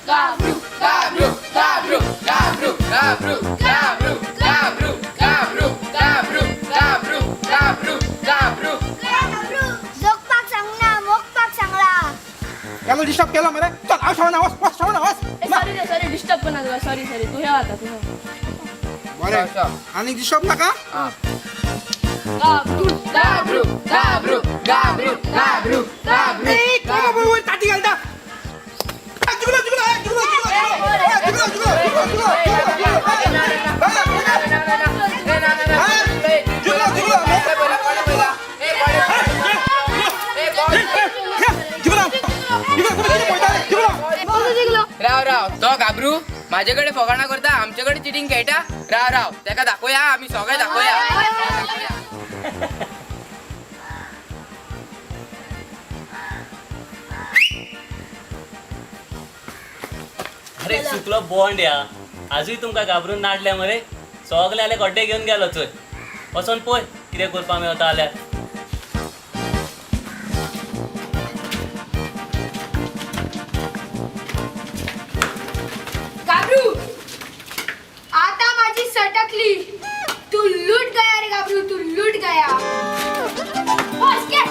गाब्रू गाब्रू गाब्रू गाब्रू गाब्रू गाब्रू गाब्रू गाब्रू गाब्रू गाब्रू गाब्रू गाब्रू. जोगपाक सांगना, मोगपाक सांगला. केलो डिस्टर्ब केलो मरे. चल हांव शाळेन वच, वच शाळेन वच. सॉरी रे, सॉरी, डिस्टर्ब पण तुका. सॉरी सॉरी, तू हे आता तू हे. बरें, आनी डिस्टर्ब नाका. गाब्रू गाब्रू गाब्रू गाब्रू गाब्रू गाब्रू. ए, कोण बाबा वयर ताटी घालता? ए, जिखलो जिखलो, ए, जिखलो जिखलो, ए, जिखलो जिखलो जिखलो जिखलो जिखलो जिखलो जिखलो. राव राव, तो गाब्रू माझ्याकडे फकाणा करता, आमच्याकडे चिटिंग खेळटा. राव राव, तेका दाखोवया, आमी सगळे दाखोवया. अरे चुकलो बॉन्ड या. आजूय तुमकां घाबरून नाडले मरे. सगळे आले गड्डे घेवन गेलो चोय. वचोन पळय कितें करपा मेवता जाल्यार. गाबरू, आता माझी सटकली. तू लूट गया रे गाबरू, तू लूट गया. बस, घे.